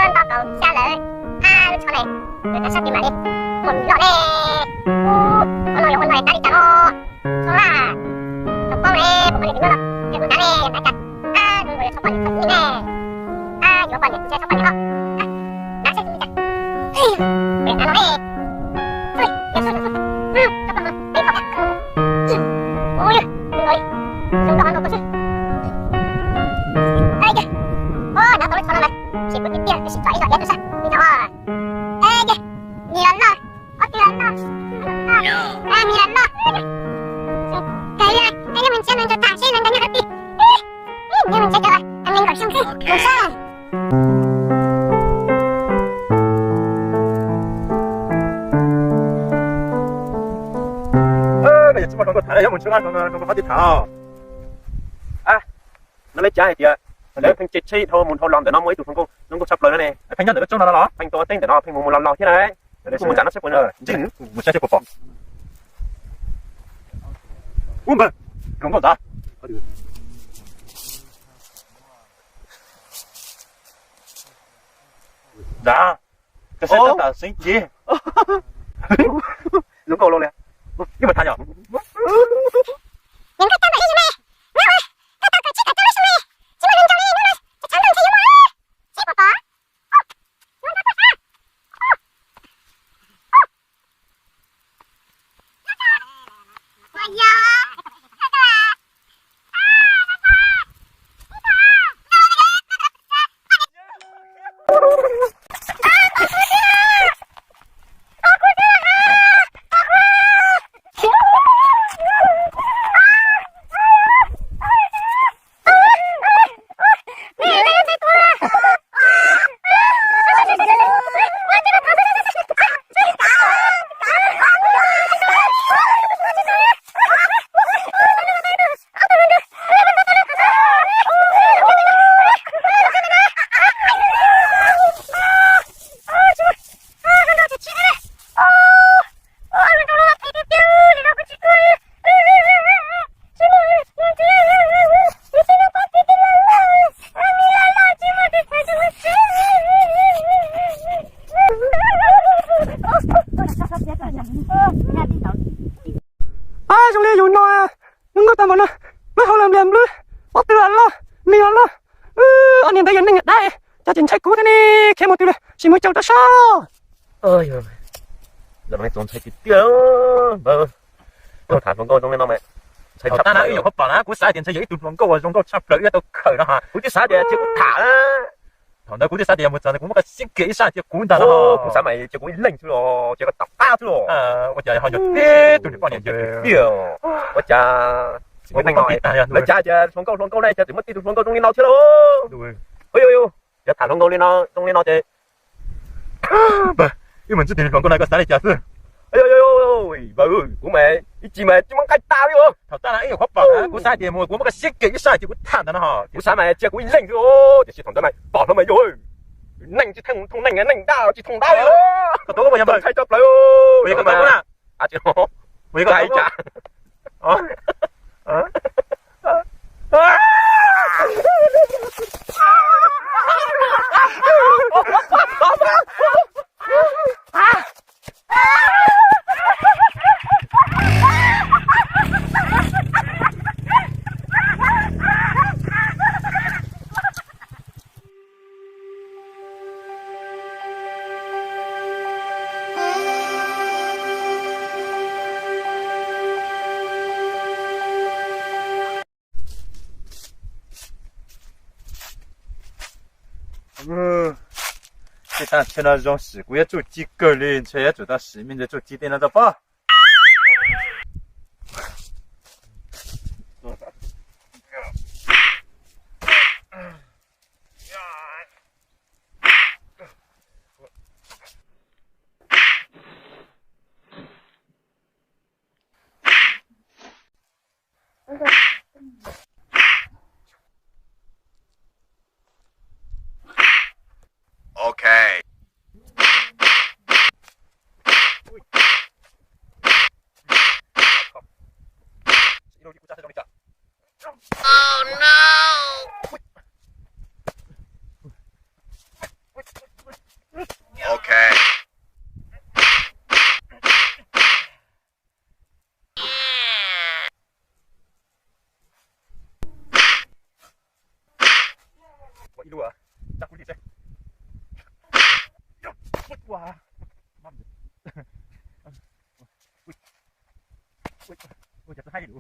Nto kaum xya lawm, a lub tsho ne, yuav tag sab tid mam li mus loj ne. Ub, ua no yuav ua no tab li cas no? Tsho laj, tau paub ne, puas muaj leej twg nyob no, yog hnub nav ne, yog nav cas? A zoo nkaus yuav tshov poj niam tshov txiv ne. A yuav poj niam tsis tshov poj niam no, nav saib tus li cas. Pem nav no ne. Ub, zoo nkaus li, zoo nkaus li, zoo nkaus li. Ub, nav tau lub tsho no lawm, tsis kuv tiag tiag, kuv sim tsom ib zaug iav rau sab li no. Ej, nws los noj, ob tug los noj, nws los noj. Kawg li, tej yog me ntsis no nrog tham seb no nkawd nyob qhov twg. Nyob me ntsis cov nees nkaum xyoo xwb, mus sab. Yog tsis muaj hluas nkauj tham, yog mus ntsib hluas nkauj qhov twg tham. No lawv cav hais tias lawv pheej tsheb dhau mus dhau los ntawm no muaj ib tug hluas nkauj zoo nkauj tshaj plaws no ne. Pheej nyob ntawm lub tsob no los? Pheej tuaj teb ntawm no, pheej mus mus los los thiab na. Kuv mus nram no saib puas, mus saib seb puas pom. Ub npawg, hluas nkauj ntawd. Ntawd, koj saib tau tam seeb ces. Hluas nkauj los li, ib mus tham yom. Ab, zoo li yus no, lub nkauj tag npaum no, lub hau los nplias nplwb, pob tw los loj, mis los loj. Ob niag ntawd yog neeg yog dab, cov tsis ntshai kuv thiab ne, khiav mus twg lawm, sim mus caum rau sab. Los txaus ntshai tiag tiag. Tham hluas nkauj zoo li no mas ntshai tshaj plaws. Kuv xav tias ntshai yog ib tug hluas nkauj uas zoo nkauj tshaj plaws wb tau khawm no ha. Kuv twb xav tias cia kuv tham. Thaum ntawd kuv twb xav tias mus txog ntawd kuv muab koj siab kiag ib sab cia kuv ntag no. Kuv xav mas cia kuv ib leeg xwb los cia koj tom qab xwb los. Ua cas ho yog tib tug niag poj niam tiag. Ua cas lawv cas tias hluas nkauj hluas nkauj ne, cas tseem muaj tib tug hluas nkauj zoo li no thiab lauj. Yog tham hluas nkauj li no zoo li no ces wb mus ntsib tus hluas nkauj no koj xav li cas xwb? Vauv, kuv mas ib chim mas tsis muaj nqaij tas li os. Thaum ntawd ib nyuag qhuav pom kuv xav tias mus kuv muab koj siab kiag ib sab ces kuv tham ntag no. Kuv xav mas cia kuv ib leeg xwb os, tiam sis thaum ntawd mas pom hlo mas yog neeg tsis thooj neeg, neeg dab tsis thooj dab li. Koj tau ntshai tshaj plaws. Tej tag chaw no zoo sim kuv yuav tsuj ci kawg li, ntshe yuav tsum tau sim me ntsis tsuj ci tej no tau pob. Ok. Ib lub, tsa kuv li seb. Ua, ua, ua, ua, haib li.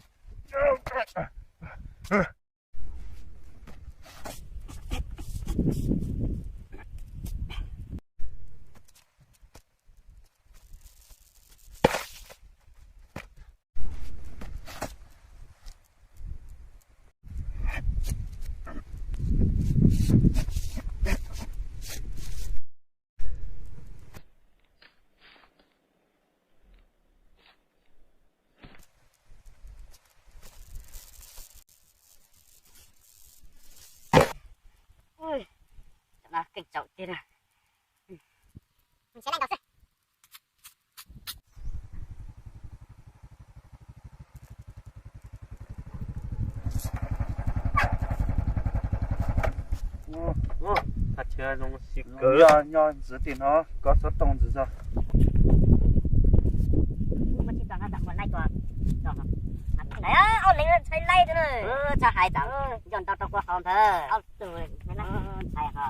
Ui, cov no keej tsaus tiag na. Thaj chaw zoo si kawg. Nyob ntxiv tim no, kov xov tooj ntxiv tso. Ntxhais laib, ntxhais laib, nco ntau rau kua hau ntawd. Ntxhais ho.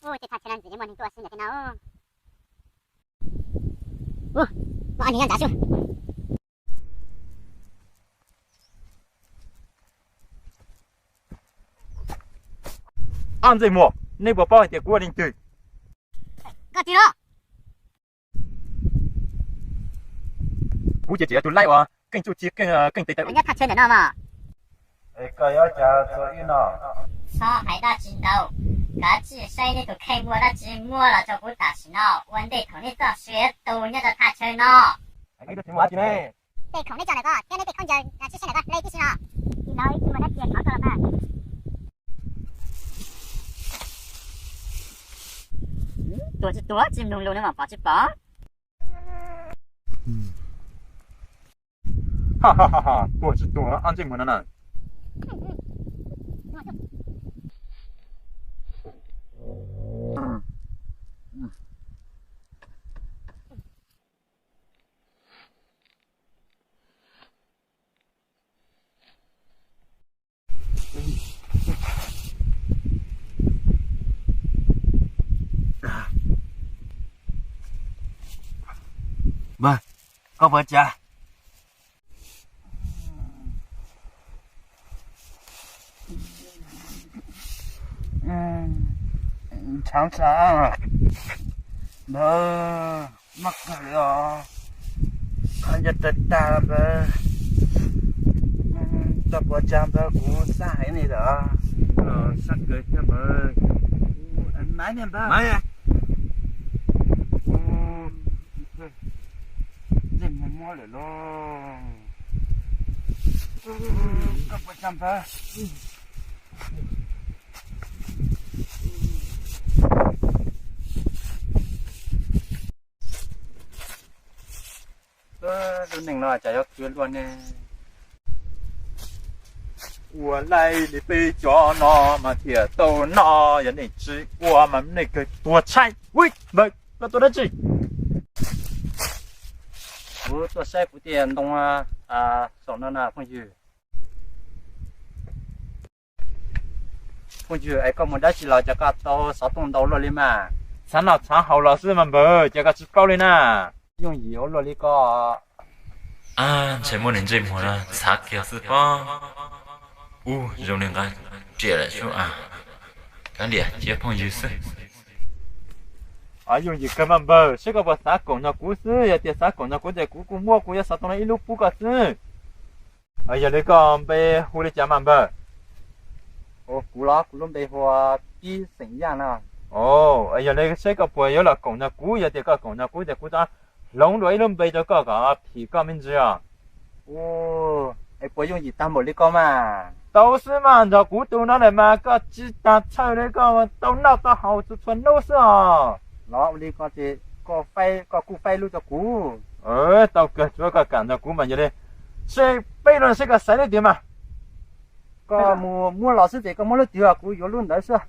Ua, ces thaj chaw no ntxim li muaj neeg tuaj xwb ntawm tej no. Ua, muaj ob niag nyob nrad xwb. Ob ntsej muag, nej puas paub hais tias kuv ua leej twg? Koj tsis los. Kuv ces tsis yog tus laib uas keej txuj ci, keej tes taw nyob thaj chaw ntawm no mas. Es koj yuav cas txog ib no? Txhob hais dab tsi ntau, kav tsij saib nej tus kheej muaj dab tsi muaj los rau kuv tam sim no ua ntej thaum nej txoj sia tu nyob rau thaj chaw no. Tej khoom nej tso ntawm ko thiab nej tej khaub ncaws tsis saib ntawm ko hle tib si no. Ib no ib tsis muaj dab tsi thov koj los mas. Tuag tsis tuag tsis mloog lus no mas pom tsis pom. Tuag tsis tuag ob ntsej muag no na. Npawg, koj puas cas? Ntshav ntshav, npawg, maj kawg li os. Qhov ncauj tawg tag npawg. Koj puas cas npawg, kuv xab heev li lawm. Sab kawg thiab npawg. Maiv niag npawg. Ntsej muag muab lawm lauj. Koj puas tsaug npawg? Lub neej no cas yuav khwv luaj ne. Ua laij li peb cov no mas thiaj tau noj, yog nej tsis ua mas nej kawg tuag tshaib. Ui, npawg, koj tuaj dab tsi? Kuv tuaj saib kuv tej ntoo saum no na phooj ywg. Phooj ywg, es koj mus dab tsi los cas koj tau xov tooj ntau luaj li mas? Txhav noj txhav haus los xwb mas npawg, cas koj tsis paub li na? Yooj yim ua luaj li koj. Ntshe muaj neeg ntsej muag no txhav kiag xwb pob. Ub, zoo li nqa riam lawm sub. Kav liam, cia phooj ywg xwb. Yooj yim kawg mas npawg, seb koj puas xav koom nrog kuv xwb, yog tias xav koom nrog kuv ces kuv kuj muab kuv cov xov tooj no ib lub pub koj xwb. Yog li koj npe hu li cas mas npawg? Kuv los kuv lub npe hu ua Pib xeem Yaj no. Yog li seb koj puas yuav los koom nrog kuv, yog tias koj koom nrog kuv ces kuv rov hloov dua ib lub npe rau koj kom phim koj me ntsis os. Es puas yooj yim tag npaum li koj mas? Tau xwb mas, nrog kuv tus no lawm mas koj tsis tas txhawj li, koj tau noj tau haus txhua txhua hnub xwb os. Los ua li koj ces koj kuj faib lub rau kuv. Tau kawg, tsuav koj kam nrog kuv mas yog li. Seb peb lub no seb koj xaiv lub twg mas. Koj mus muab los xwb ces koj muab lub twg kuv yuav lub ntawd xwb.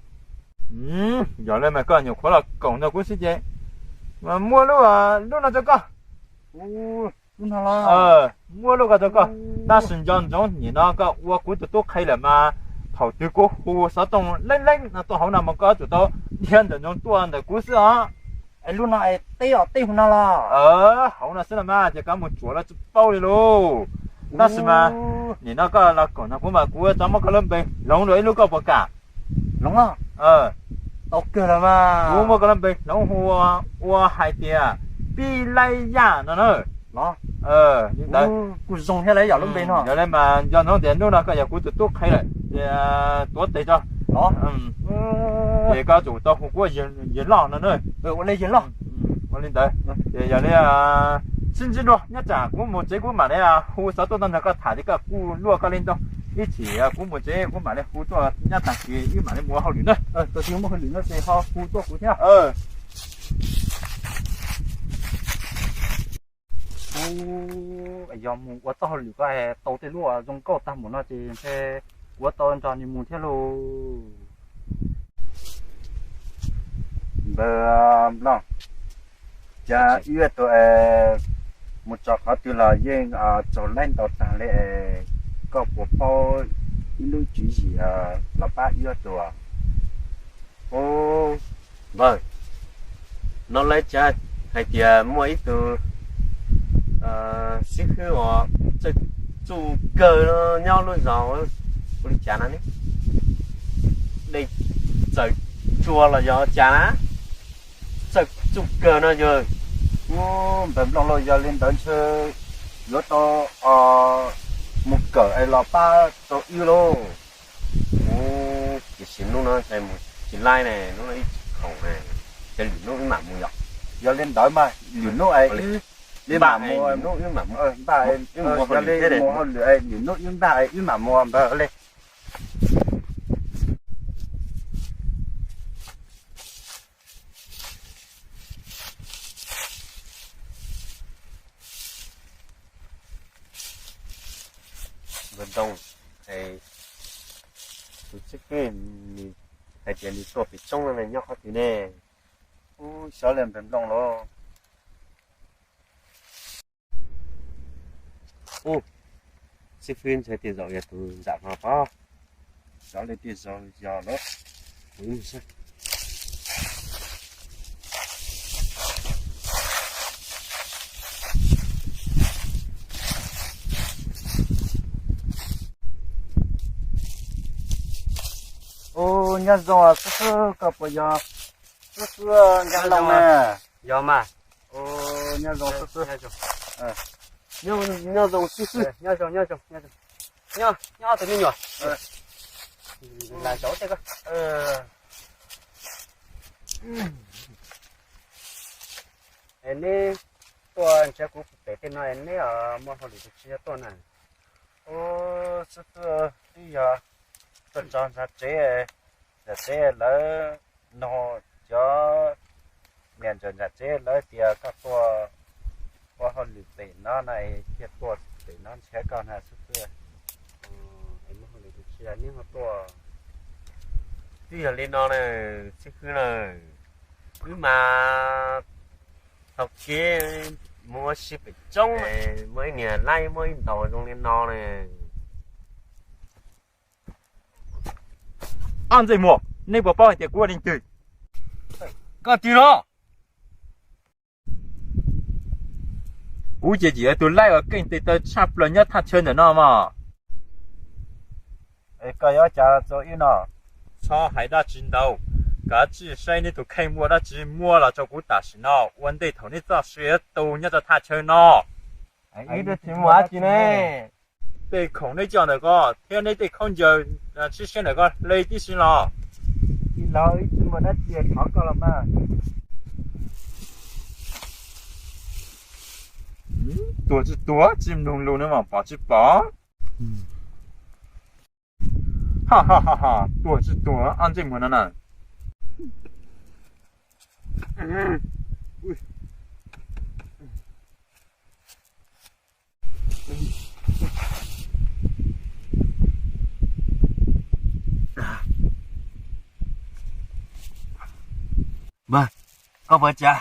Yog li mas koj nyuam qhuav los koom nrog kuv xwb ces mas muab lub, lub no rau koj. Muab lub ko rau koj, tab sis nco ntsoov nim no koj ua kuv tus tub qhe lawm mas thaum twg kuv hu xov tooj leeb leeb no tuaj hauv no mas koj yuav tsum tau dhia ntawm ntsoov tuaj ntawm kuv xwb os. Lub no es teb os, teb hauv no los? Hauv no xwb los mas ces koj mus tsuam los tsis paub li lauj. Tab sis mas nim no koj los koom nrog kuv mas kuv yuav tau muab koj lub npe hloov rau ib lub, koj puas kam? Hloov, tau kawg los mas. Kuv muab koj lub npe hloov hu ua hais tias Pib Laib Yaj no na. Los, li ntawd. Kuj zoo thiab lauj, yog lub npe no. Yog li mas nco ntsoov tias hnub no koj yog kuv tus tub qhe lawm ces tuav tes tso. Los, ces koj tsum tau hu kuv ua yawg loj no na. Ua li yawg loj. Ua li ntawd. Ces yog li sib ntsib dua nyob tsam kuv mus tsev kuv mam li hu xov tooj tuaj nrog koj tham ces koj kuj luaj koj li ntau. Ib chim kuv mus tsev kuv mam li hu tuaj nyob tag kis wb mam li mus ua hauj lwm na. Tus twg muaj hauj lwm no ces ho hu tuaj kuv thiab. Yog mus ua txoj hauj lwm koj tau tej lub zoo nkauj tag npaum no ces ntshe kuv yuav tau nrog nws mus thiab lauj. Npawg Nplooj, cas wb tus es mus txog qhov twg los yeej txaus laib ntau tag li es koj puas paub ib lub tswv yim los pab wb tus? Ub, npawg, no lawv cas hais tias muaj ib tug xib hwb uas txawj txuj kawg nyob lub zos, ua li cas no ne? Dej txawm tsua los yog cas na, txawj txuj kawg no yog. Ub, npawg Nplooj lauj, yog li ntawd ntshe yuav tau mus kawm es los pab tau wb lauj. Ub, tiam sis hnub no mus tsis laib ne, hnub no ib tsis khoom ne, ces lwm hnub wb mam mus yom. Yog li ntawd mas lwm hnub es wb mam mus, hnub wb mam mus, yog li mus hauj lwm es lwm hnub wb npaj es wb mam mus npawg li. Npawg Ntoo, tus xib hwb nws hais tias nws tuaj pem roob no nyob qhov twg ne? Ub, xyov li npawg Nplooj lauj. Ub, xib hwb ntshe tej zaum yog tus nram no pob. Xyov li tej zaum yog lawm. Ub, nyob zoo xib hwb, koj puas yog xib hwb Nkaj Looj na? Yog mas. Nyob zoo xib hwb. Nyob zoo xib hwb. Nyob zoo, nyob zoo, nyob zoo. Nyob, nyob tus me nyuam. Lam zaum tej ko. Es neb tuaj nrhiav kuv pem tej no es neb muaj hauj lwm twg tsis yog tuaj na? Ub, xib hwb, twb yog tuaj tso ntxhais tsev, ntxhais tsev lawv no, cov niam ntxawm ntxhais tsev lawv tias koj tuaj ua hauj lwm pem no na, thiaj tuaj pem no nrhiav koj na xib hwb. Es muaj hauj lwm twg tsis yog neb ho tuaj? Twb yog li no na, xib hwb na, wb mas taug kev mus ua si pem roob, muaj ib niag laib muab wb ntaus zoo li no na. Ob ntxwg muam, neb puas paub hais tias kuv ua leej twg? Koj twg no? Kuv ces yog tus laib uas keej tes taw tshaj plaws nyob thaj chaw ntawm no mog. Es koj yuav ua cas rau wb no? Txhob hais dab tsi ntau, kav tsij saib neb tus kheej muaj dab tsi muab los rau kuv tam sim no ua ntej thaum neb txoj sia tu nyob rau thaj chaw no. Wb twb tsis muaj dab tsi ne. Tej khoom neb coj ntawm ko thiab neb tej khaub ncaws sib siab ntawm ko hle tib si los? Tij laug, wb tsis muaj dab tsi, thov koj los mas. Tuag tsis tuag, tsis mloog lus no mas pom tsis pom. Ha ha ha ha, tuag tsis tuag, ob ntsej muag no na. Koj puas tsav?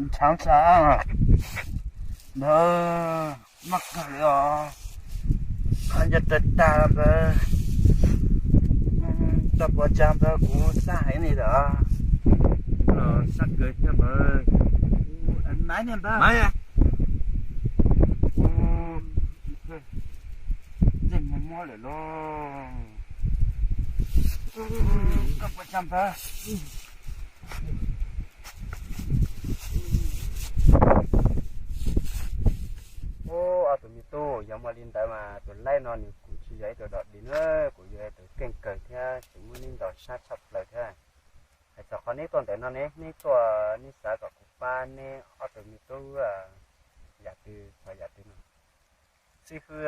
Ntshav ntshav npawg, maj kawg li os. Qhov ncauj tawg tag npawg. Koj puas tsav npawg, kuv sab heev li lawm. Sab kawg thiab npawg. Maiv niag npawg. Ntsej muag muab lawm lauj. Koj puas tsav npawg? Ub, ob tug me tub, yog muaj li ntawd mas tus laib no nws kuj tsis yog ib tug dog dig na, kuj yog ib tug keej kawg thiab tseem muaj neb ntau sab tshaj plaws thiab. Hais txog qhov neb tuaj ntawm no ne, neb tuaj neb xav kom kuv pab neb ob tug me tub yam twg txog yam twg no? Xib hwb,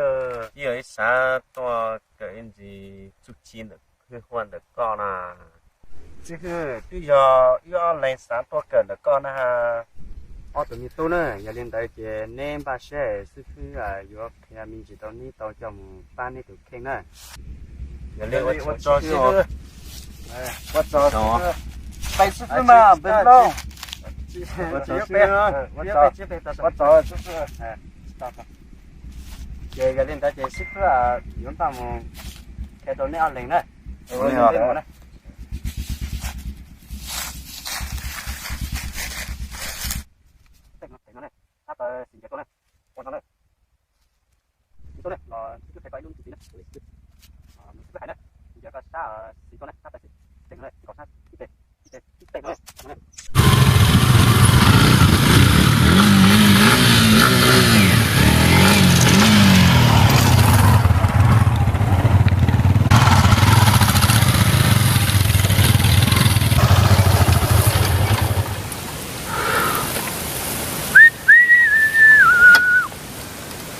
wb yog ib xav tuaj kawm ib ntsis txuj ci ntawm hwj huaj ntawm koj na. Xib hwb, twb yog wb ob leeg xav tuaj kawm ntawm koj na. Ob tug me tub na, yog li ntawd ces neb npaj siab, xib hwb yuav qhia me ntsis rau neb tau coj mus pab neb tus kheej na. Yog li ua tsaug xib hwb. Ua tsaug xib hwb. Peb xib hwb mas npawg Nplooj. Ua tsaug xib hwb. Ua tsaug xib hwb. Ces yog li ntawd ces xib hwb yuav npaj mus qhia rau neb ob leeg na. Ua li ntawd.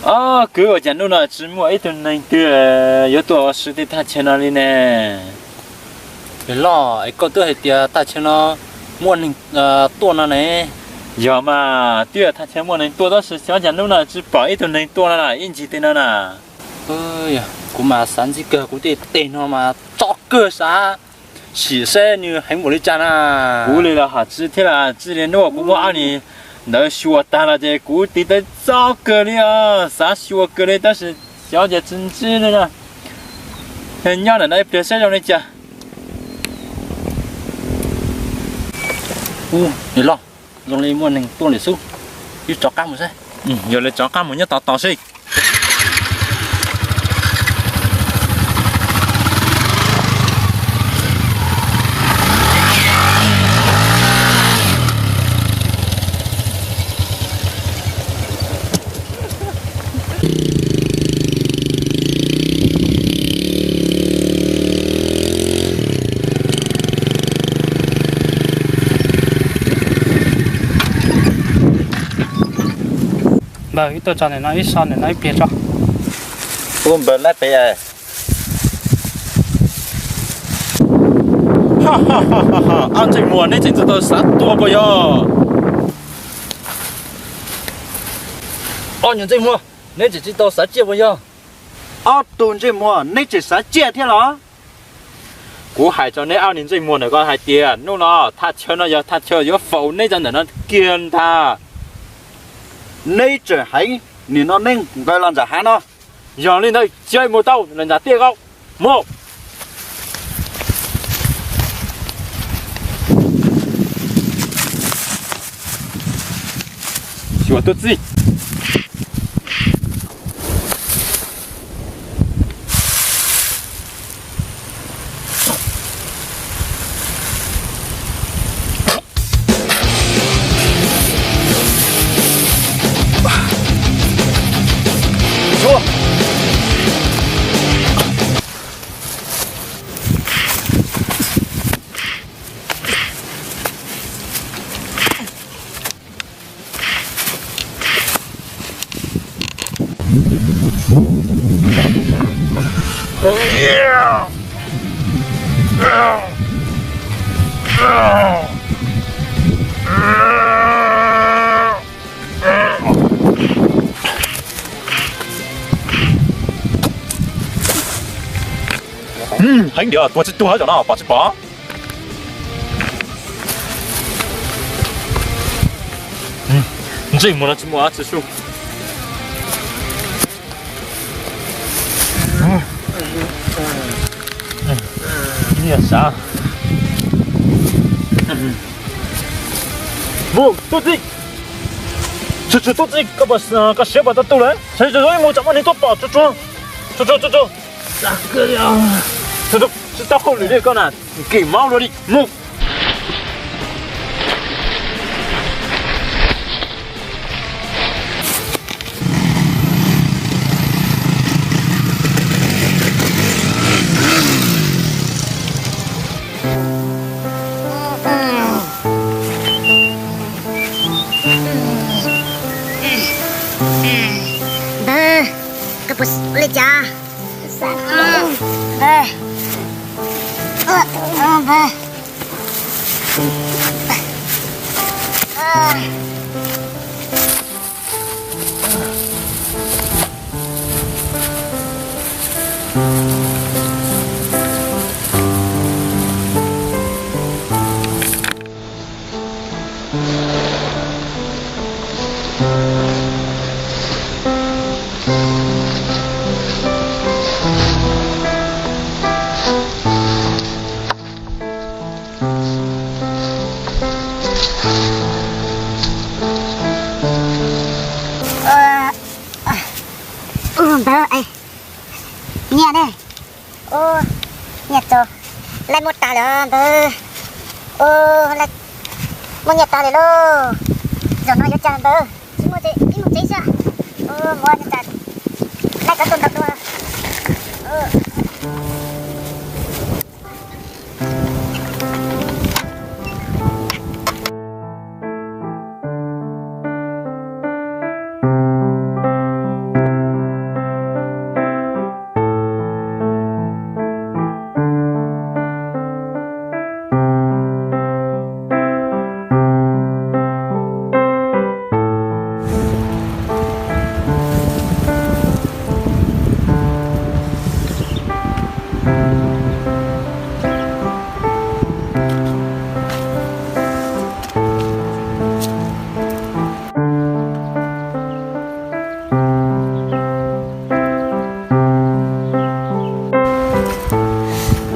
Ob kwv, ua cas hnub no tsis muaj ib tug neeg twg yuav tuaj ua si tej thaj chaw no li ne? Loj, es koj twb hais tias thaj chaw no muaj neeg tuaj no ne. Yog mas, twb yog thaj chaw muaj neeg tuaj tab sis xyov cas hnub no tsis pom ib tug neeg tuaj no na, ib ntsis tej no na. Kuv mas xav ntxiv kawg, kuv tej teg no mas txob kawg, xav sim seb nws heev npaum li cas na. Kuv li los hom tsis thiab, tsis li hnub kuv muab ob niag ntawd xyuas tag los ces kuv tiv tauj txob kawg li os, xav xyuas kawg li tab sis xyov cas tsis ntsib li na. Nyob ntawm no ib pliag saib zoo li cas. Ub, niam loj, zoo li muaj neeg tuaj lawm xwb. Wb rov qab mus saib. Yog li rov qab mus nyob tos tos seb. Npawg, wb tuaj tso ntawm no ib so, ntawm no ib pliag tso. Ub, npawg laib pem. Ob ntsej muag, neb tseem tsis tau xav tuaj puas yog? Ob nyuag ntsej muag, neb tseem tsis tau xav ciaj puas yog? Ob tug ntsej muag, neb tseem xav ciaj thiab los? Kuv hais rau neb ob niag ntsej muag ntawm ko hais tias hnub no thaj chaw no yog thaj chaw yuav faus neb cov ntawm no kiag ntag. Neb tseem heev, nim no neb nqes los ntawm hav no. Yog li ntawd cia mus tau lawm nram tiaj ko. Mus. Xyuas tuaj txij. Heev tiag, tua tsis tuag zog no, pom tsis pom? Ntsej muag no tsis muaj dab tsi su. Nyiaj sav. Mus, tuaj txij. Tsuag tsuag, tuaj txij, koj siab puas tau tu lawm? Tsuag tsuag, mus tsam muaj neeg tuaj pom, tsuag tsuag. Tsuag tsuag, tsuag tsuag. Tsuag tsuag, tsis tau hauj lwm li koj na, kim maub luaj li, mus. Npawg, koj puas ua li cas? Npawg, npawg. Npawg, nyiaj ne? Ua, nyiaj txog, laij muaj tag lawm npawg. Ua, muaj nyiaj tag li lauj. Zaum no yuav cas npawg, tsis muaj ces ib mus tsev xwb. Ua, mus ua cas laij koj tuaj nrog dua.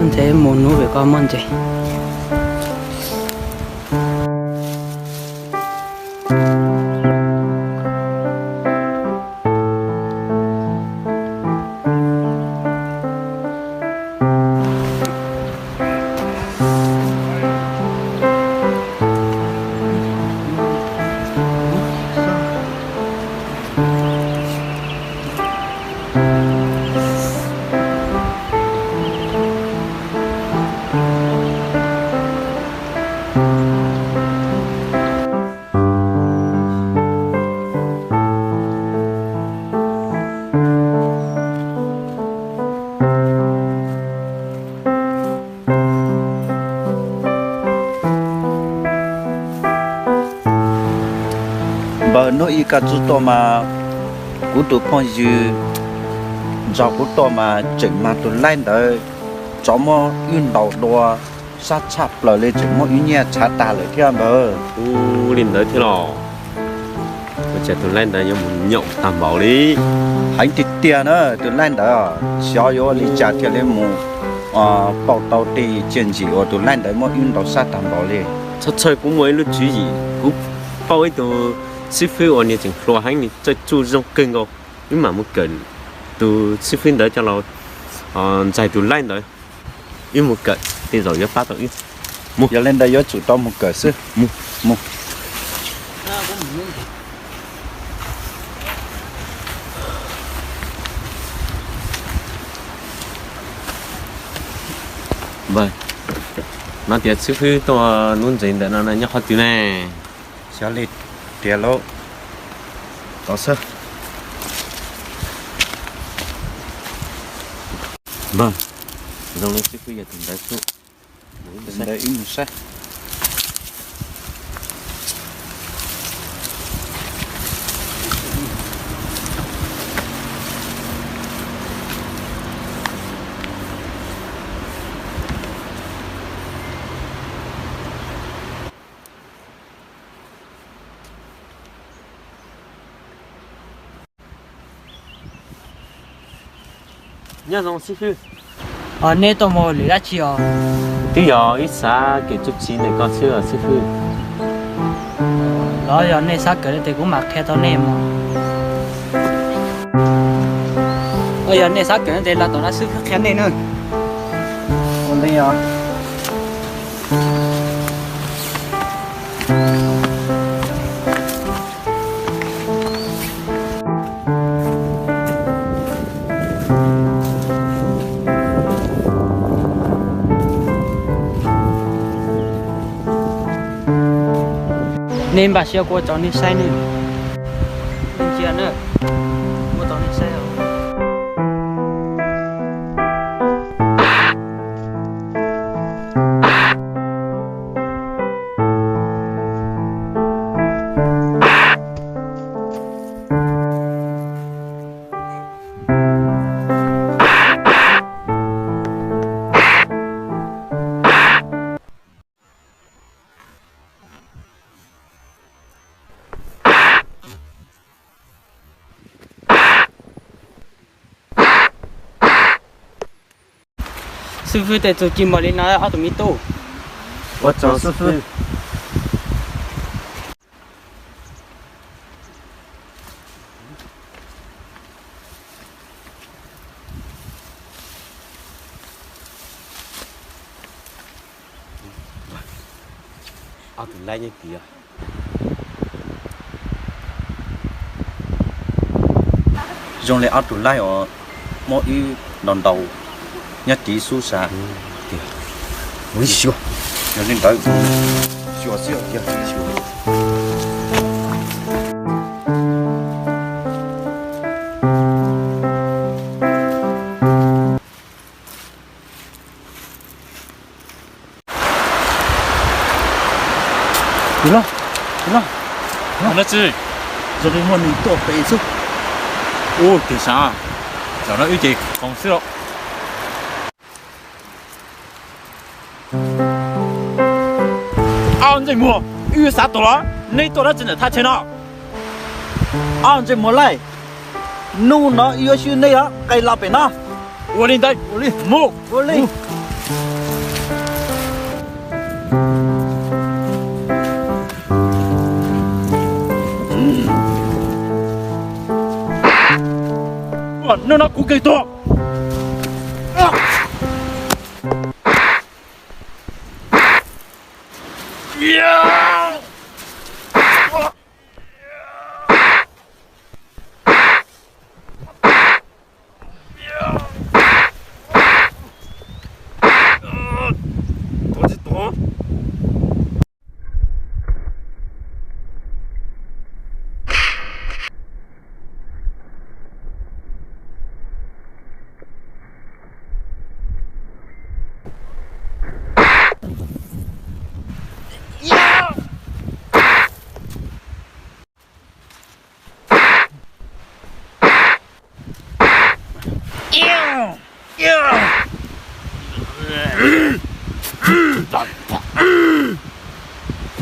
Nthe mus nub vim koj muaj ntses. Npawg, hnub ib koj txug tuaj mas kuv tus phooj ywg nrog kuv tuaj mas tseem mag tus laij ntawd tsov muab wb ntaus dua sab tshaj plaws li, tseem muab wb nyiaj tshav tag lawm thiab npawg. Ua li ntawd thiab los? Ua cas tus laij ntawd yuav mus nyaum tag npaum li? Heev tiag tiag na, tus laij ntawd xyov yuav ua li cas thiaj li mus pauj tau tej ciaj ntsim uas tus laij ntawd muab wb ntaus sab tag npaum li. Txhob txhawj, kuv muaj ib lub tswv yim. Kuv pauj ib tug xib fwb uas nws tseem hluas heev, nws txawj tsuj zoo kawg nkaus. Wb mam mus kawm tus xib fwb ntawd coj los ntxais tus laij ntawd. Wb mus kawm tej zaum yuav pab tau wb. Mus, yog li ntawd yuav tsum tau mus kawm xwb. Mus, mus. Npawg, no tias xib fwb tuaj lub ntxiv ntawm no nyob qhov twg ne? Xyov li tiag lauj. Tos xwb. Npawg, zoo li xib fwb yog tus ntawd xwb. Tus ntawd wb mus saib. Nyob zoo xib fwb. Nej tuaj mus lwm dab tsi os? Twb yog ib xav kev txuj ci ntawm koj xwb os xib fwb. Los yog nej xav kawm no ces kuv mam qhia tau nej mog. Yog nej xav kawm no ces los tom no xib fwb qhia nej na. Ua li os. Nej npaj siab kuv ua tso nej saib ne. Ntsia na, ua tso nej saib os. Xib fwb, tej txuj ci muaj li no ob tug me tub. Ua tsaug xib fwb. Ob tug laib nyob tid. Zoo li ob tug laib os, muab wb ntaus ntaus nyob tid xub xav. Tiag, ua li xyuas, yog li ntawd xyuas xwb tiag. Tus no, tus no, no tsis, zoo li muaj neeg tuaj pem xwb. Ub, tiag sav, zaum no wb ces koom xwb los. Ob ntsej muag, wb xav tuaj los nej tuaj dab tsi ntawm thaj chaw no? Ob ntsej muag laij, hnub no wb yuav swb nej os, qe los pem no. Ua li ntawd, ua li, mus, ua li. Hnub no kuv kawg tuag.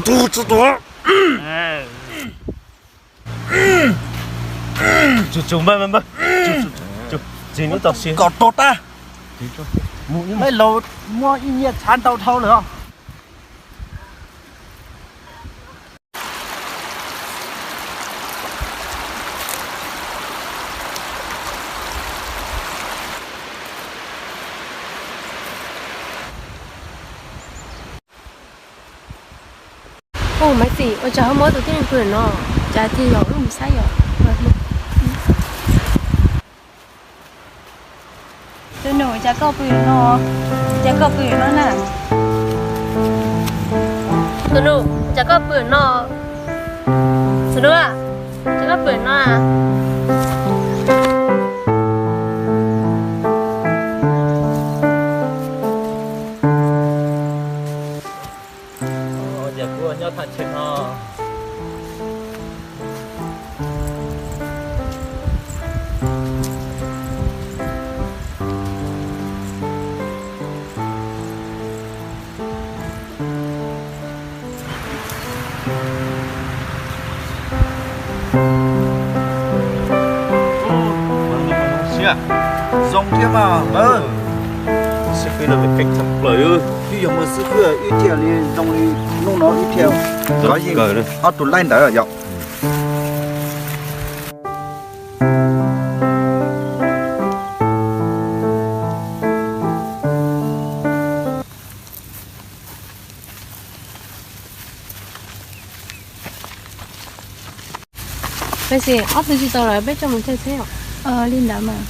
Tus tsis tuag. Tsum tsum npawg, npawg, tsum tsum, txiv neb txaus siab kom tuag tag. Laus muab ib nyiaj tshav ntau dhau lawm os. Ub, Maiv Xis, ua cas ho muab tus tib neeg pw no? Cas tig los wb mus saib yom. Tus nus, cas koj pw no? Cas koj pw no na? Tus nus, cas koj pw no? Tus nus, cas koj pw no? Ces kuv nyob thaj chaw no. Zoo siab, zoo Zoo thiab mas. Xib fwb no phem tshaj plaws. Twb yog muaj xib fwb wb thiaj li zoo li hnub no wb thiaj kov yeej ob tug laib ntawd yom. Peb xi ob tug tsis tau lawm peb coj mus caij tsheb os. Li ntawd mas.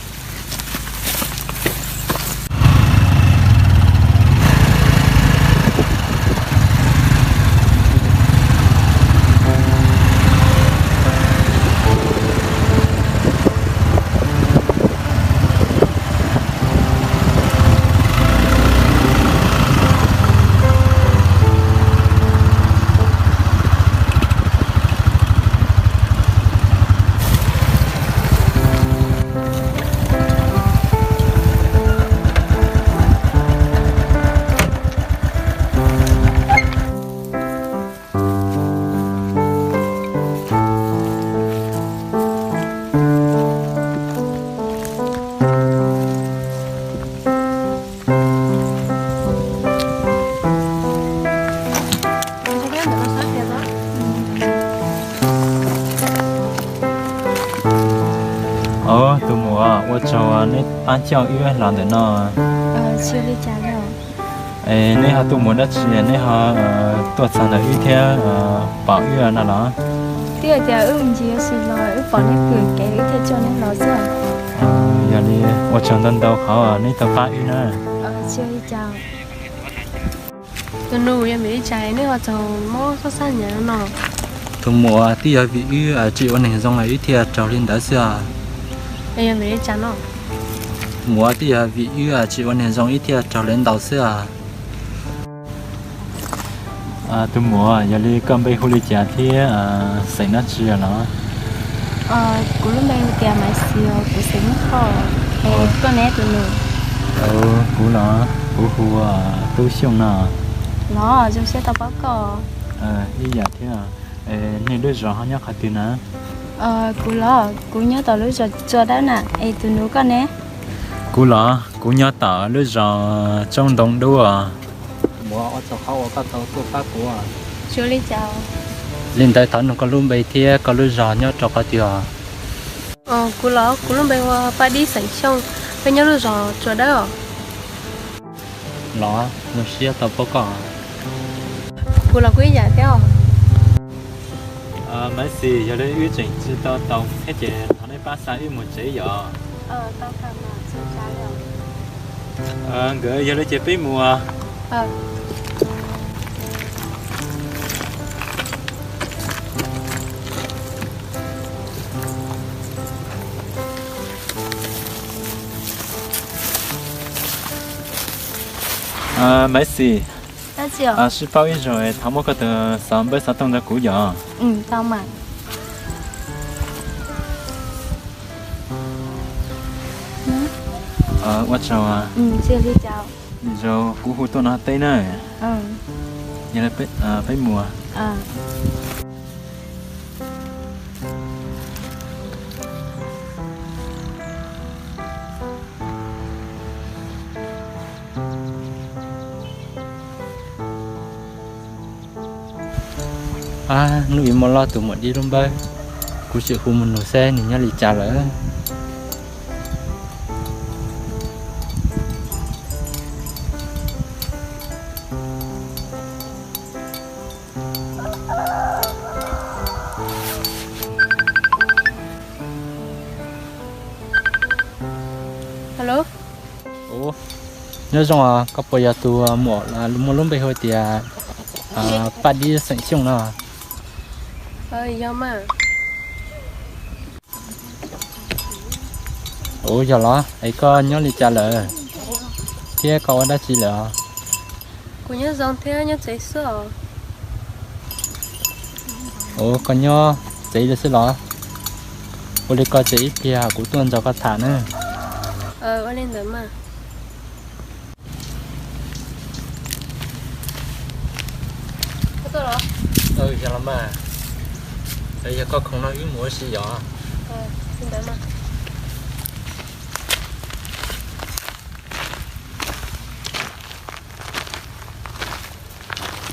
Tus muam, ua tsaug neb pab coj wb los ntawm no. Neb ho tuaj mus dab tsi neb ho tuaj txog ntawm wb thiab pom wb no los? Twb yog tias wb mus ncig ua si los wb pom neb pw kev wb thiaj coj neb los xwb. Yog li ua tsaug ntau ntau qhov neb tau pab wb na. Tus nus, yog vim li cas neb ho txawm mob sab sab hnyav no? Tus muam, twb yog vim wb tsis ua neeg zoo es wb thiaj raug li ntawd xwb os. Yog vim li cas no? Muam, twb yog vim wb tsis ua neeg zoo wb thiaj raug li ntawd xwb os. Tus muam, yog li koj npe hu li cas thiab xeem dab tsi los? Kuv lub npe hu tias Maiv Xis, kuv xeem Hmoob Thoj. Es koj ne tus nus? Kuv los, kuv hu ua Tub Xyooj no. Los zoo siab tau paub koj. Ib yam thiab. Nej lub zos ho nyob qhov twg na? Kuv los, kuv nyob tom lub zos Tsua Dawb na. Es tus nus koj ne? Kuv los, kuv nyob tom lub zos Tsoob Ntoo Dub. Muam, ua tsaug qhov uas koj tau tuaj pab kuv. Li ntawd thov nug koj lub npe thiab koj lub zos nyob rau qhov twg os? Kuv los, kuv lub npe hu ua Paj Dib xeem Xyooj, peb nyob lub zos Tsua Dawb os. Los, zoo siab tau paub koj. Kuv los kuv ib yam thiab os. Maiv Xis, yog li wb tseem tsis tau taus thiab ces thov nej pab xa wb mus tsev yom. Nkawd, yog li ces peb mus. Maiv Xis, sib paub ib zaug, thov muab koj tus xov npawb xov tooj rau kuv yom. Ua tsaug. Zaum kuv hu tuaj no teb na. Yog li peb mus. Ab, hnub ib hmo los tus muam Dib lub npawb, kuv tseem hu mus nug seb nws nyob li cas lawm. Alo. Ua, nyob zoo os, koj puas yog tus muam muaj lub npe hu tias Paj Dib xeem Xyooj no? Yog mas. Ua, yog los es koj nyob li cas lawm, thiab koj ua dab tsi lawm os? Kuv nyob zoo thiab nyob tsev xwb os. Ua, koj nyob tsev li xwb los? Ua li ko ces ib pliag kuv tuaj nrog koj tham na. Ua li ntawd mas. Yog los mas, yog koj khoom no wb mus ua si yom.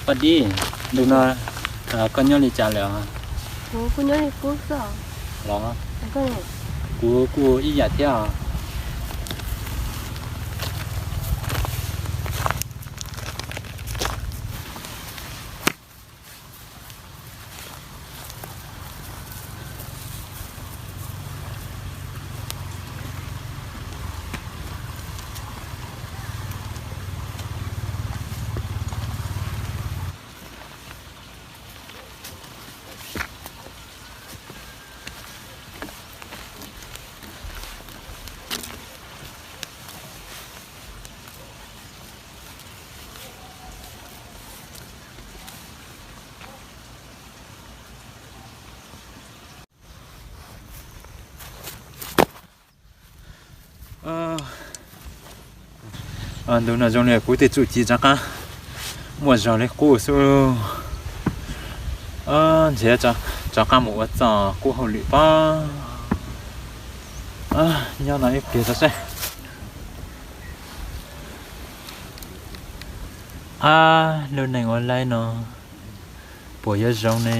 Paj Dib, ntu no koj nyob li cas lawm? Los, kuv kuj ib yam thiab os. Ntu no zoo li kuv tej txuj ci rov qab muaj zog li qub xwb. Ntshe rov qab mus ua txoj qub hauj lwm pab. Nyob no ib pliag tso seb. Ab, lub neej ua laib no puas yuav zoo ne?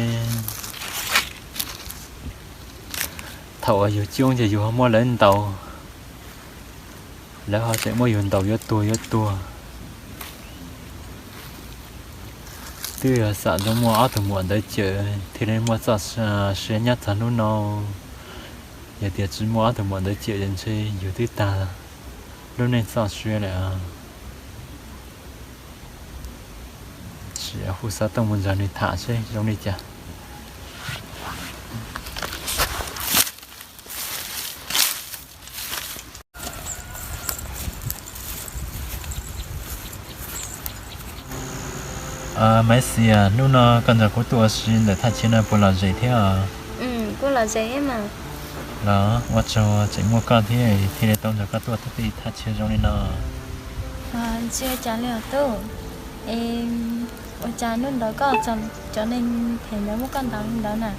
Thaum uas yus coob ces yus ho muab lawv ntaus, lawv ho tseem muab yus ntaus yuav tuag yuav tuag. Twb yog xam zoo muaj ob tug muam ntawd cawm thiaj li muaj txoj sia nyob txog hnub no. Yog tias tsis muaj ob tug muam ntawd cawm ces ntshe yus twb tag lub neej txoj sia lawm. Sim hu xov tooj mus nrog nws tham seb zoo li cas. Maiv Xis, hnub no koj nrog kuv tuaj ua si ntawm thaj chaw no puas lom zem thiab? Los, ua tsaug tseem muaj koj thiab thiaj li tau nrog koj tuaj thaj ti thaj chaw zoo li no. Tsis ua cas li os tub. Ua cas hnub ntawd koj cov neeg phem ntawd muab koj ntaus li ntawd na?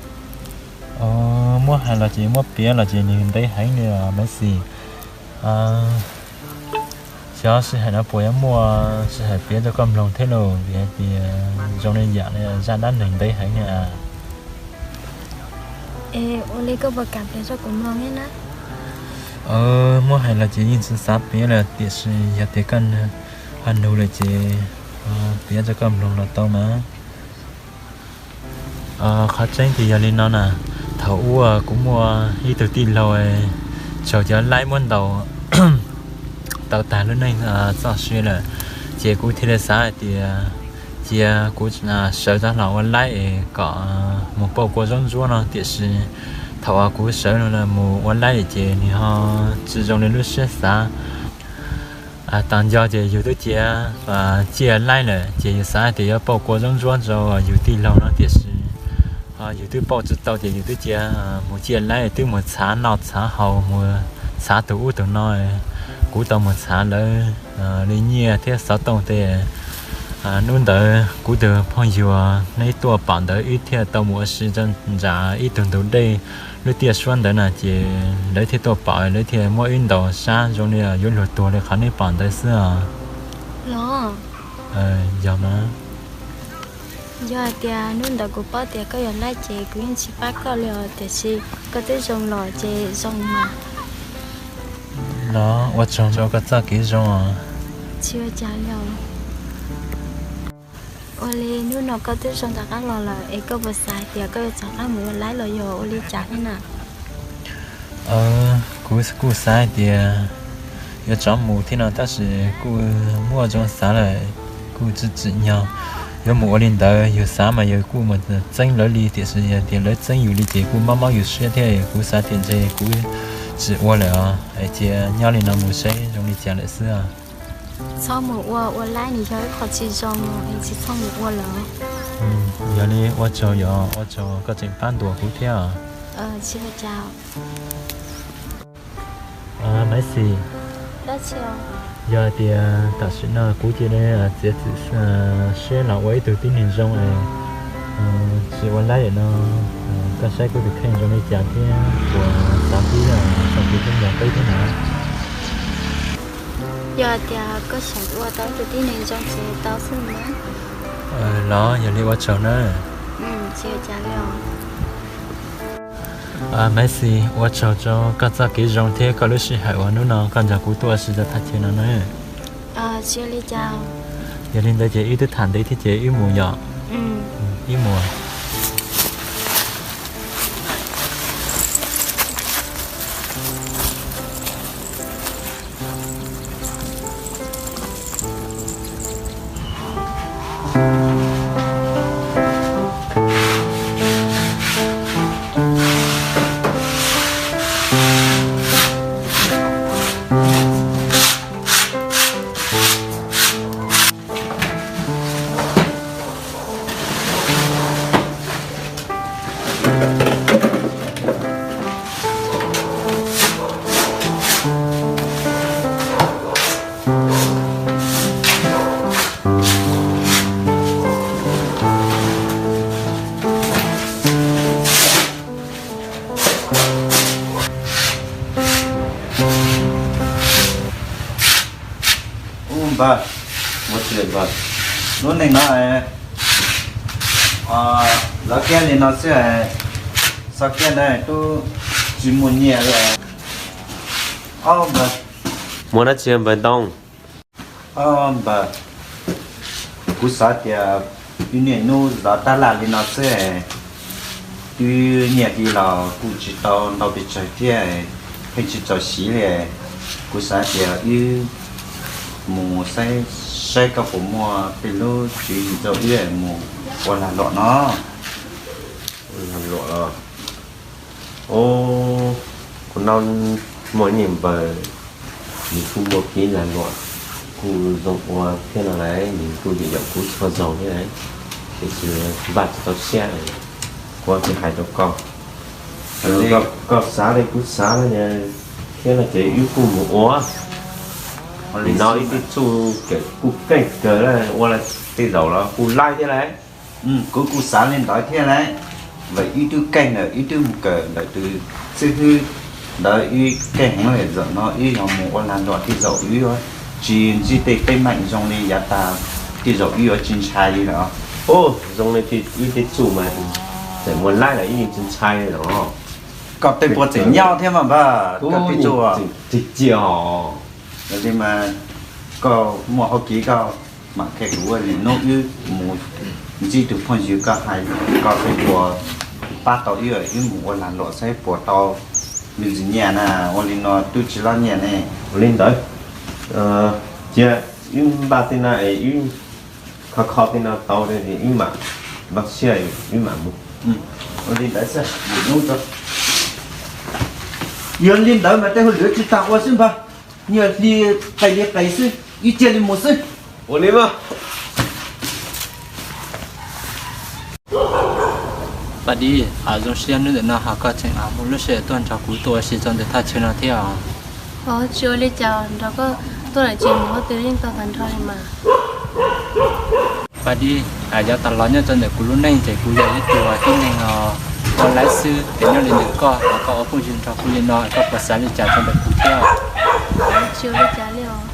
Muab hais los ces muab piav los ces nws ntev heev li os Maiv Xis. Xyov sij hawm no puas yuav muaj sij hawm piav rau koj mloog thiab lauj, vim hais tias zoo li yam li zaj dab neeg ntev heev na. Ua li koj puas kam piav rau kuv mloog thiab na? Muab hais los ces yeej tsis xav piav lawm, tiam sis yog tias koj ho nug lawm ces piav rau koj mloog los tau mas. Qhov tseeb ces yog li no na, thaum ub kuv muaj ib tug tij laug raug cov laib muab ntaus tau tag lub neej txoj sia lawm, ces kuv thiaj li xav hais tias cia kuv sawv rov los ua laib es kom mus pauj kua zaub ntsuab no, tiam sis thaum uas kuv sawv mus ua laib ces nws ho tsis zoo li lub siab xav. Tag nco ces yus twb cia ciaj laib lawm ces yus xav hais tias yuav pauj kua zaub ntsuab rau yus tij laug no, tiam sis yus twb pauj tsis tau ces yus twb cia mus ciaj laib, twb mus txhav noj txhav haus, mus txhav tus ub tus no. Kuv tau mus txhav lawv li nyiaj thiab xov tooj tej. Hnub ntawd kuv tus phooj ywg neb tuaj pom ntawd wb thiaj tau mus ua si rau nram ib tug ntug dej lub tiaj suab ntawd na, ces lawv thiaj tuaj pom, lawv thiaj muab wb ntaus sab zoo li yuav luag tuag li qhov neb pom ntawd xwb os. Los, yog mas. Yog hais tias hnub ntawd kuv paub tias koj yog laib ces kuv yeej tsis pab koj li os, tiam sis koj twb zoo los ces zoo mas. Los, ua tsaug rau koj txoj kev zoo os. Tsis ua cas li os. Ua li hnub no koj twb zoo rov qab los lawm es koj puas xav hais tias koj yuav rov qab mus ua laib los yog ua li cas thiab na? Kuv kuj xav hais tias yuav rov mus thiab no, tab sis kuj muaj zoo xav lawm, kuj tsis tsim nyog yuav mus ua li ntawd. Yus xav mas yus kuj mus txeeb lawv li, tiam sis yog tias lawv txeeb yus li ces kuj mob mob yus siab thiab. Kuv xav tias ntshe kuv tsis ua lawm os, es cia nyob li no mus seb zoo li cas lawm xwb os. Txhob mus ua, ua laib nws yog ib qho tsis zoo, es tsis txhob mus ua lawm. Yog li ua tsaug, yog ua tsaug koj tseem pab ntuas kuv thiab. Tsis ua cas. Maiv Xis, yog hais tias tam sim no kuv cia li txiav txim siab los ua ib tug tib neeg zoo es tsis ua laib lawm no, koj saib kuv tus kheej zoo li cas thiab puas xav pib txog kuv tus kheej yog peb thiab na? Yog hais tias koj xav ua tau tus tib neeg zoo ces tau xwb mas. Los yog li ua tsaug na. Maiv Xis, ua tsaug rau koj txoj kev zoo thiab koj lub sij hawm uas hnub no koj nrog kuv tuaj ua si rau thaj chaw no na. Yog li ntawd ces wb twb tham ntev thiab ces wb mus yom. Wb mus. Ub npawg, ua tsi npawg, lub neej no lawv kiag li no xwb, xav kiag ntawd tub tsis muaj nyiaj li. Ob npawg, muaj dab tsi npawg Ntoo? Ob npawg, kuv xav tias wb niaj hnub zov tab laj li no xwb, twb nyiaj di los kuj tsis tau ntau pes tsawg thiab, pheej tsis txaus siv li. Kuv xav tias wb mus saib saib koj puas muaj tej lub tswv yim rau wb mus ua lag luam no. Ua lag luam los? Os, kuv noj muaj ib niag npawg, nws kuj muaj kev lag luam, kuj zoo ua thiab no lauj, nws kuj yeej yaum kuv txhua zaus thiab, tiam sis npaj tsis tau siab, kuv tsis hais rau koj. Koj xav li kuv xav thiab no ces wb kuj mus ua. Nim no wb twb txuj kev kuj keej kawg, ua tej zaum los kuj laij thiab lauj. Kuv kuj xav li ntawd thiab lauj. Vim wb twb keej lawm, wb twb mus kawm ntawm tus xib hwb ntawd, wb keej heev lawm, zaum no wb yog mus ua lag luam tej zaum wb yuav tsis ntsib tej teeb meem zoo li yav tas, tej zaum wb yuav tsis ntshai li lawm. Ub, zoo li wb tej txuj mas txawm muaj laij los wb yeej tsis ntshai li lawm. Koj tej puas tseem nyob thiab mas npawg, koj tej txuj. Tig cia os. Yog li mas koj muaj hauv kev koj mam qhia kuv ua li, hnub wb mus ntsib tus phooj ywg koj hais, koj tej puas pab tau wb, wb mus ua lag luam saib puas tau me ntsis nyiaj na, ua li no twb tsis loj nyiaj ne. Ua li ntawd, cia wb npaj tej no es wb kho kho tej no tau wb mam npaj siab wb mam mus. Ua li ntawd xwb, mus hnub rau. Yog li ntawd mas tej hauj lwm tsis tas ua xwb npawg, niag hli qis li qis xwb, ib cia li mus xwb. Ua li mas. Paj Dib, zoo siab hnub ntawm no ho koj tseem muaj lub sij hawm tuaj nrog kuv tuaj ua si rau ntawm thaj chaw no thiab os. Os, tsis ua li cas, nrog koj tuaj lawm ces mus qhov twg yeej tau tag nrho li mas. Paj Dib, yav tas los nyob rau ntawm kuv lub neej ces kuv yog ib tug tib neeg ua laib xwb, ces nyob li ntawm koj, koj ua phooj ywg nrog kuv li no koj puas xav li cas rau ntawm kuv thiab? Tsis ua li cas li os.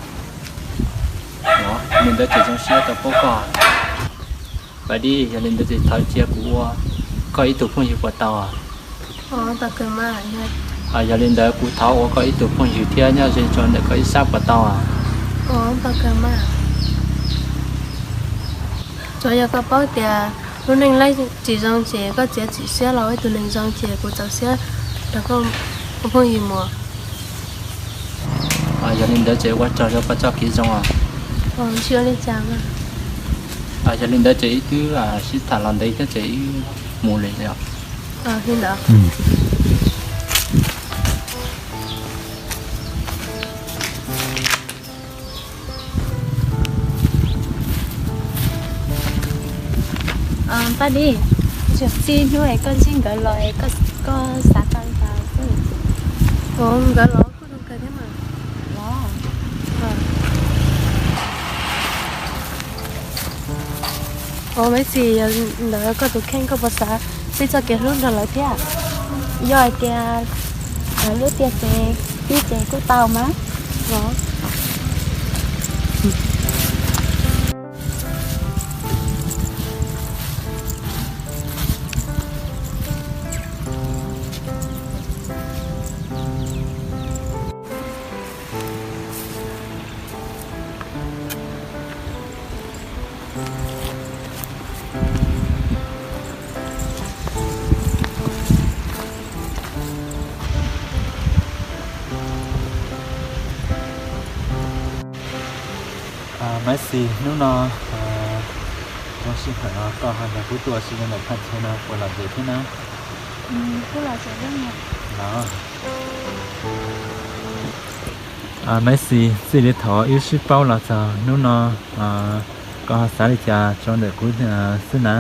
Li ntawd ces zoo siab tau paub koj. Paj Dib, yog li ntawd ces thov cia kuv ua koj ib tug phooj ywg puas tau? Yog li ntawd kuv thov ua koj ib tug phooj ywg thiab nyob ze rau ntawm koj ib sab puas tau? Tsuav yog koj paub tias lub neej laij tsis zoo ces koj txiav txim siab los ua ib tug neeg zoo ces kuv txaus siab nrog koj ua phooj ywg mus. Yog li ntawd ces ua tsaug rau koj txoj kev zoo os. Yog li ntawd ces wb twb sib tham los ntev thiab ces wb mus li os. Paj Dib, txij hnub es koj ntsib nkawd los es koj xav tau li cas xwb? Nkawd los kuj zoo kawg thiab mas. Os, Maiv Xis, yog ntawd koj tus kheej koj puas xav pib txoj kev hlub nrog lawv thiab? Yog hais tias lawv hlub tiag ces pib ces kuj tau mas. Maiv Xis, hnub no zoo sij hawm koj ho nrog kuv tuaj ua si rau ntawm thaj chaw no puas lom zem thiab na? Los, Maiv Xis, txij li thaum wb sib paub los txog hnub no, koj ho xav li cas rau ntawm kuv xwb na?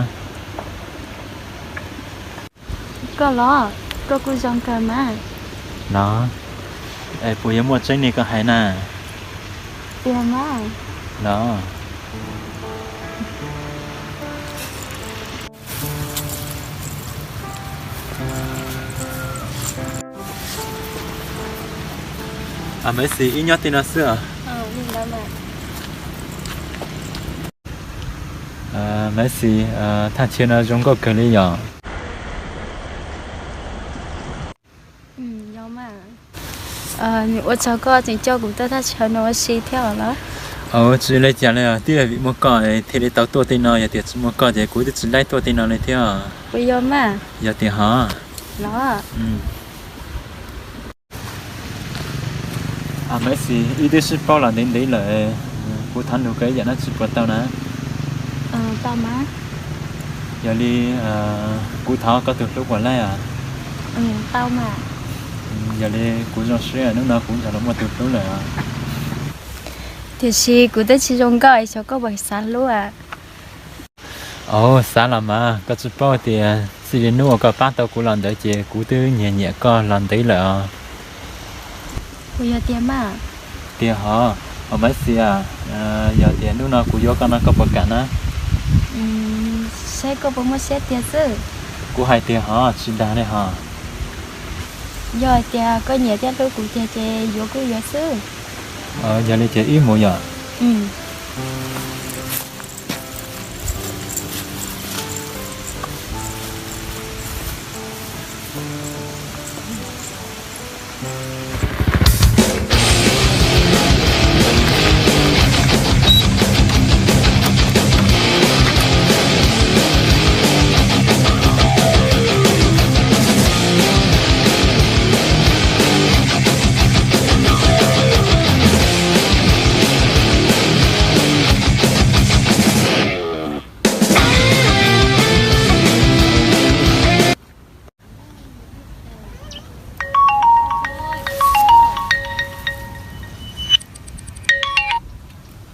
Koj los, koj kuj zoo kawg mas. Los, es puas yuav muaj tseeb li koj hais na? Tiag mas. Los, Maiv Xis, wb nyob tej no xwb os. Maiv Xis, thaj chaw no zoo nkauj kawg li yom. Ua tsaug koj tseem coj kuv tuaj thaj chaw no ua si thiab los? Tsis li cas li os, twb vim muaj koj thiaj li tau tuaj tej no, yog tias tsis muaj koj ces kuv twb tsis laib tuaj tej no li thiab. Puas yog mas? Yog tiag hov. Los, Maiv Xis, wb twb sib paub los ntev ntev lawm, kuv thov nug koj ib yam dab tsi puas tau na? Tau mas. Yog li kuv thov koj tus hlub puas laib os? Tau mas. Yog li kuv zoo siab hnub no kuv nrog luag muaj tus hlub lawm os. Tiam sis kuv twb tsis zoo nkauj es xyov koj puas xav hlub a? Au, xav los mas, koj tsis paub tias txij li hnub uas koj pab tau kuv los ntawd ces kuv twb nyiam nyiam koj los ntev lawm os. Puas yog tiag mas? Tiag hov. Au Maiv Xis, yog tias hnub no kuv yuav koj no koj puas kam na? Saib koj puas muaj siab tiag xwb. Kuv hais tiag hov, tsis dag li hov. Yog hais tias koj nyiam thiab hlub kuv tiag ces yuav kuj yuav xwb. Yog li ces wb mus yom.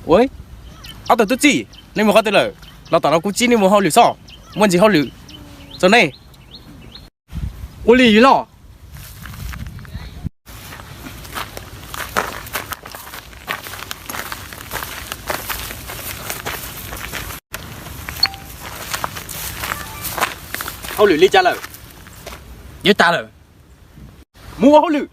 Ua, ob tug tub txib, nej mus qhov twg lawm? Los tom no kuv txib nej mus hauj lwm xwb, muaj ntsis hauj lwm rau nej. Ua li los. Hauj lwm li cas lawm? Yuav tas lawm. Mus ua hauj lwm.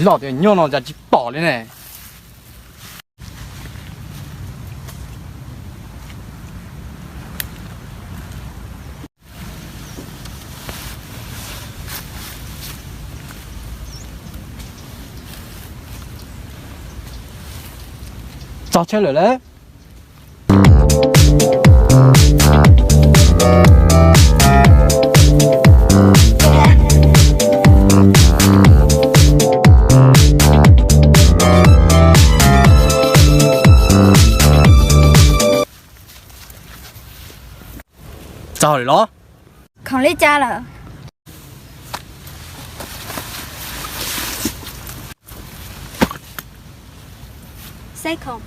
Loj tias nyob no cas tsis pom li ne. Txog tsheb lawm lauj. Txog lawm los? Khoom li cas lawm? Saib khoom.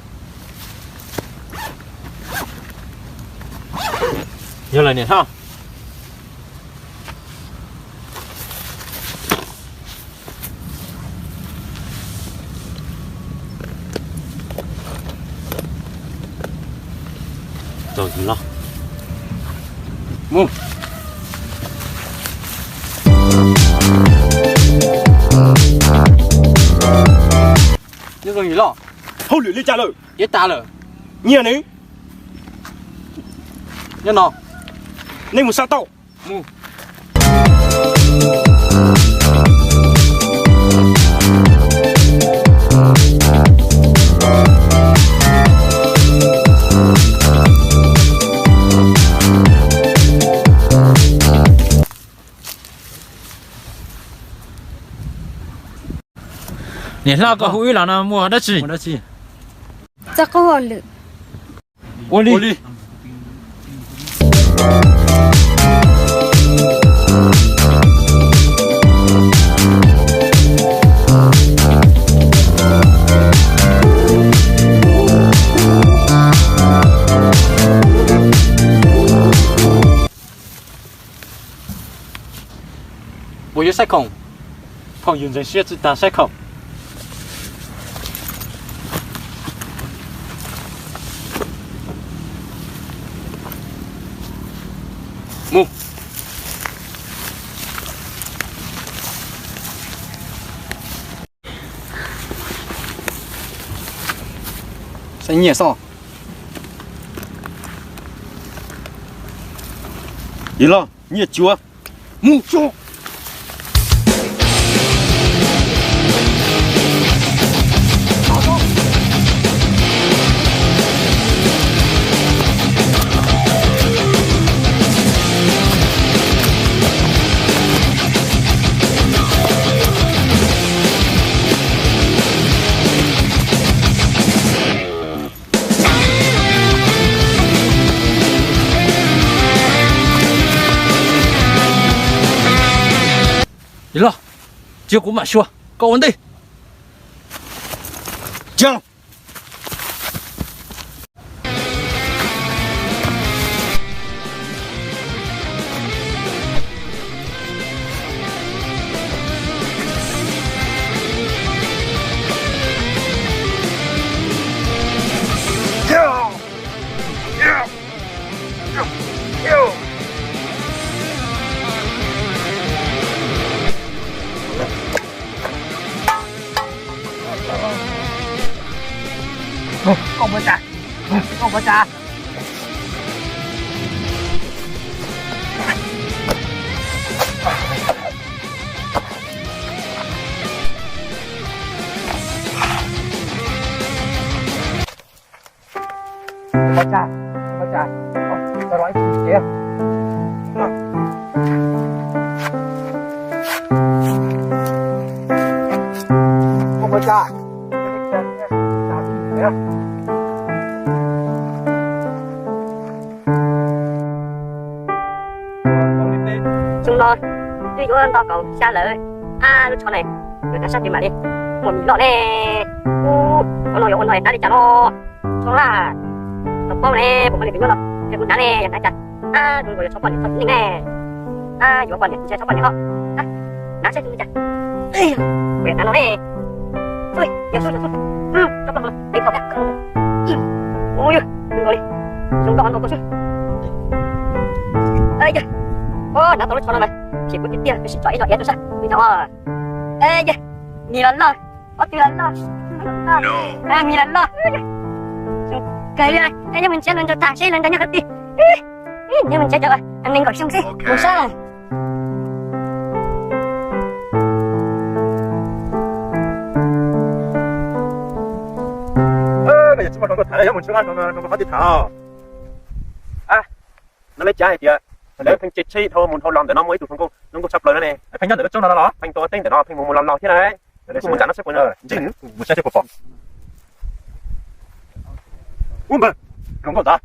Yog lawm niam hlob. Tau los. Mus. Los, hauj lwm li cas lawm? Yeej tas lawm. Nyiaj ne? Nyob no. Nej mus xa tau. Mus. Niam hlob, koj hu wb los no muaj dab tsi? Txoj qub hauj lwm. Ua li. Puas yuav saib khoom? Phooj ywg ntxeev siab tsis tas saib khoom. Mus. Saib nyiaj xwb. Yog los, nyiaj cuav. Mus tso. Yog los, cia kuv mam sua, koj ua ntej. Cia. Koj ua cas? Koj ua cas? Ua cas? Ua cas? Tau los ib txhia. Ua cas? Xyoo no twb yuav nto kaum xya lawm, ab lub tsho ne yuav tag sab tis mam li muaj mis loj ne. Ub, ua no yuav ua no dab li cas no? Tsho laj, tau paub ne, puas muaj leej twg nyob no qhia kuv hnav ne, yog hnav cas? Ab, zoo nkaus yuav tshov poj niam txog tus neeg ne. Ab, yuav poj niam tsis tshov poj niam ho. Hnav saib zoo li cas. Kuv yuav hnav no ne. Ui, yog xwb, yog xwb. Tso poj niam pem thaum. Ui, zoo nkaus li, zoo nkauj no koj xwb. Yog, hnav tau lub tsho no mas phim kuv tiag tiag, kuv sim tsom ib lo iav rau sab li no. Yog, mis los loj, ob tug los loj, mis los loj. Kawg li, nyob mus nrhiav luag nraug tag seb luag nraug nyob qhov twg. Nyob mus nrhiav cov nees nkaum xyoo xwb mus sab. Yog tsis muaj hluas nkauj tham, yog mus nrhiav hluas nkauj qhov twg tham. No lawv cav hais tias lawv pheej tsheb dhau mus dhau los ntawm no muaj ib tug hluas nkauj zoo nkauj tshaj plaws no ne. Pheej nyob ntawm lub tsob no los? Pheej tuaj teb ntawm no pheej mus mus los los thiab na. Kuv mus ntsib no seb puas ntseeg, mus saib seb puas pom. Ub npawg, hluas nkauj ntawd.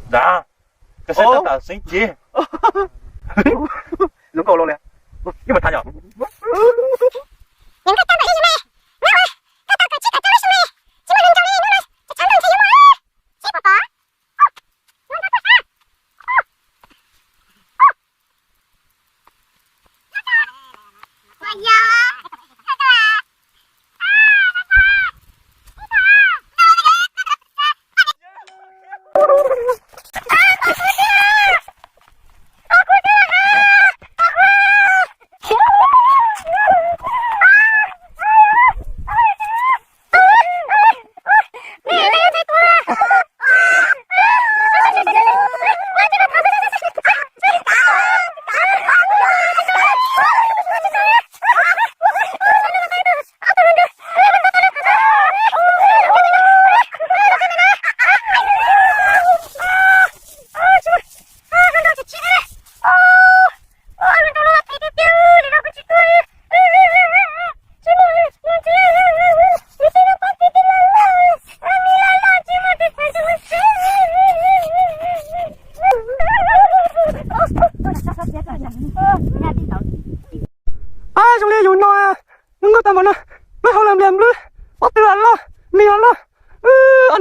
Ntawd, koj saib tab tom xeeb ceg. Hluas nkauj los li. Yeej mas tham yom.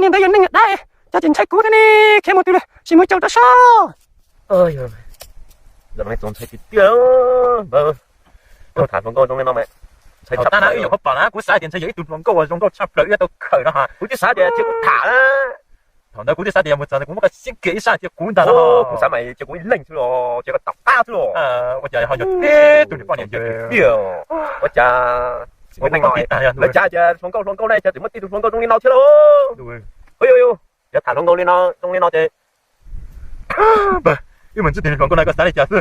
Niag ntawd yog neeg dab, cas tseem ntshai kuv thiab ne, khiav mus twg lawm, sim mus caum rau soj. Txaus ntshai tiag tiag. Tham hluas nkauj zoo li no mas ntshai tshaj plaws. Wb nyuam qhuav pom na, kuv xav tias ntshe yog ib tug hluas nkauj uas zoo nkauj tshaj plaws wb yuav tau khawm no ha. Kuv twb xav tias cia kuv tham na. Thaum ntawd kuv twb xav tias mus txog ntawd kuv muab koj siab kiag ib sab cia kuv ntag no. Kuv xav mas cia kuv ib leeg xwb los cia koj tom qab xwb los. Ua cas ho yog tib tug niam poj niam ntawd tiag. Ua cas lawv cas tias hluas nkauj hluas nkauj ne cas tseem muaj tib tug hluas nkauj zoo li no thiab lauj. Yuav tham hluas nkauj li no zoo li no ces wb mus ntsib tus hluas nkauj no koj xav li cas xwb.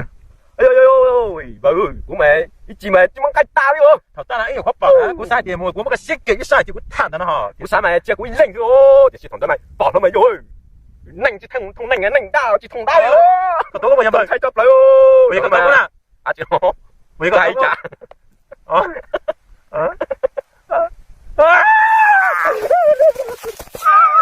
Kuv mas ib chim mas tsis muaj nqaij tas li os. Thaum ntawd na wb nyuam qhuav pom, kuv xav tias mus kuv muab koj siab kiag ib sab cia kuv tham ntag no. Kuv xav mas cia kuv ib leeg xwb, tiam sis thaum ntawd mas pom hluas mas yog neeg tsis thooj neeg, neeg dab tsis thooj dab li os. Ntshai tshaj plaws. Ua li koj tau na. Ua li koj tau cas. Ua li koj tau. Ua li koj tau.